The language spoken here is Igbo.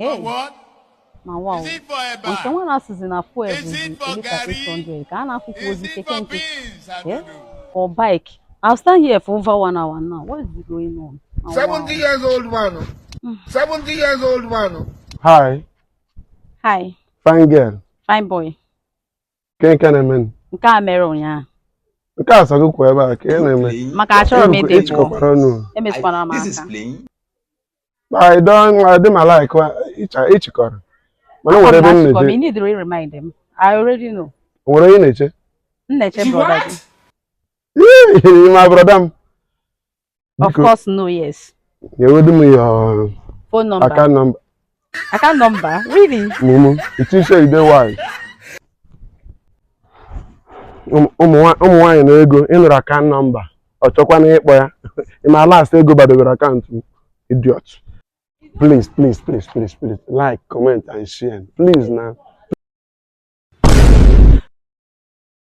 Hey, na wa o. Nke nwa na-asịzi na fuel bụzi lita 800 ka a na-afụkwa ozi keke nkịtị. Eh? Or bike. I've stand here for over one hour now. What is going on? Na wa o. 70 years old man. 70 years old man. Hi, Hi, fine girl. Fine boy. Ke nke na-eme? Nke a mere ụnyaahụ. Nke a sọ gị kwuo ebe a ka ị na-eme. Maka achọrọ m ịdị pụọ. Ịchịkọkwara ọnụ. Emesịkwana m This is aka. playing. I don't I dị ma like ịchịkọrọ. Mana o nwere ebe m Achịkọ m, na-eje. you need to remind them. I already know. O nwere onye na-eche? M na-eche brother gị. Ị ma brother m. Of Biko, course, no, yes. nyewedu m your Phone number. Account number. Account number? Really? Mumu, it is say you dey wise. Ụmụ nwaanyị na ego, ị nụrụ account number, ọ chọkwana ịkpọ ya. Ị ma last ego badobere account m. Idiot. Please, please, please, please, please, like, comment and share. Please now.